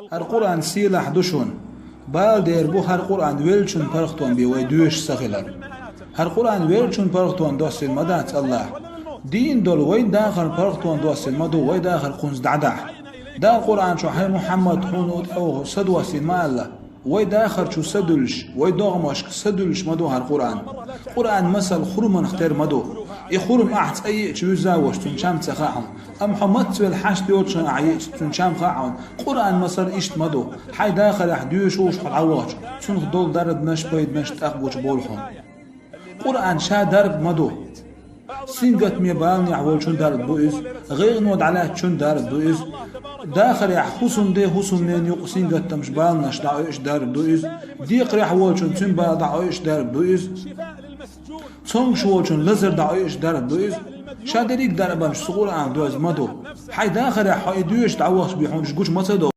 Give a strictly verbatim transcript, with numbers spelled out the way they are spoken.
ХӀара Къуръан сийлахь ду шуна. Бала дер бу хӀара Къуръан веллачун паргӀатонна бе вай доьшуш ца хилар. ХӀара Къуръан веллачун паргӀатонна доссийна ма дац АллахӀа. Дийна долу вайн дахар паргӀатонна доссийна ма ду, вай дахар кхунца дӀадахьа. Дала Къуръан чу: «ХӀай Мухьаммад, хьуна тӀе оха са доссийна», ма аьлла. Вай дахар чу са дуьллуш, вай догӀмашка са дуьллуш ма ду хӀара Къуръан. Къуръан масал хурманах тера ма ду. И хурма ахь цӀа йиъча вуьзза а волуш, цуьнан чам ца хаьа хьуна. Амма хьо мацвелла хьашт йоцучохь ахь йиъча, цуьнан чам хаьа хьуна. Къуръан масал иштта ма ду. Хьайн дахарехь доьшуш хьо дӀавахча, цунах долу дарбанаш, пайданаш тӀаккха гучубовлу хьуна. Къуръан ша дарба ма ду. Сингаттаме баланехь волчун дарба ду иза, гӀайгӀано дӀалаьцначун дарба ду иза. Дахарехь хӀусамде, хӀусамнена юкъа сингаттамаш, баланаш дӀаоьшуш дарба ду иза. Декхарехь волчун цуьнан бала дӀаоьшуш дарба ду иза. Цомгуш волчун лазар дӀаоьшуш дарба ду иза. Ша дерриг дарбанаш цу Къуръано доьзна ма ду. Хьайн дахарехь хьо и доьшуш дӀавахча бен хьуна уьш гучу ма ца довлу.